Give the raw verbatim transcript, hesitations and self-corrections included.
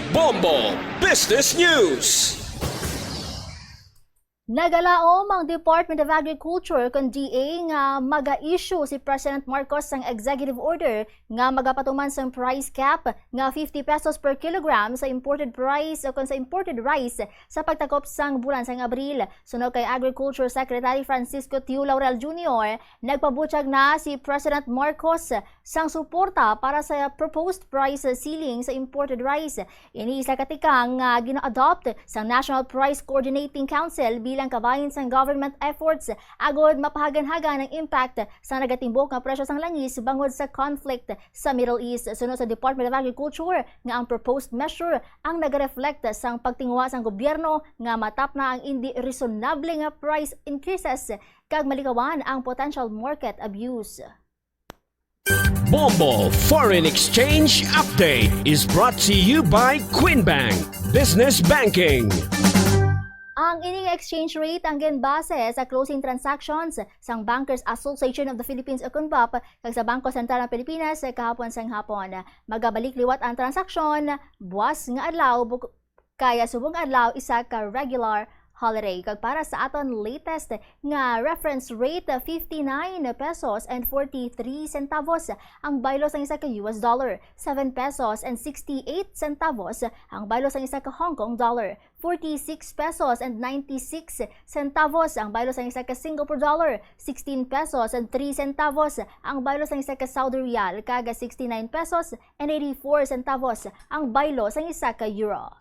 Bombo Business News. Nagalaom ang Department of Agriculture kon D A nga maga-issue si President Marcos sang executive order nga magapatuman sang price cap nga fifty pesos per kilogram sa imported price o kon sa imported rice sa pagtakop sang bulan sang Abril. Suno kay Agriculture Secretary Francisco Tiu Laurel Junior, nagpabutyag na si President Marcos sang suporta para sa proposed price ceiling sa imported rice. Ini isa ka tikang nga gina-adopt sang National Price Coordinating Council bilang kabahin sang government efforts agod mapahaganhagan ang impact sa nagatimbok nga presyo sang langis bangod sa conflict sa Middle East. Suno sa Department of Agriculture nga ang proposed measure ang nagareflect sang pagtinguha sang gobyerno nga matapna ang indi reasonable nga price increases kag malikawan ang potential market abuse. Bombo Foreign Exchange Update is brought to you by Queen Bank Business Banking. Ang ining exchange rate ang ginbase sa closing transactions sang Bankers Association of the Philippines o kon BAPH kag sa Bangko Sentral ng Pilipinas kahapon sang hapon. Magabalik liwat ang transaksyon buas nga adlaw buk- kaya subong adlaw isa ka regular holiday. Kag para sa aton latest nga reference rate, fifty-nine pesos and forty-three centavos ang baylo sang isa ka U S dollar, seven pesos and sixty-eight centavos ang baylo sang isa ka Hong Kong dollar, forty-six pesos and ninety-six centavos ang baylo sang isa ka Singapore dollar, sixteen pesos and three centavos ang baylo sang isa ka Saudi riyal, kag sixty-nine pesos and eighty-four centavos ang baylo sang isa ka euro.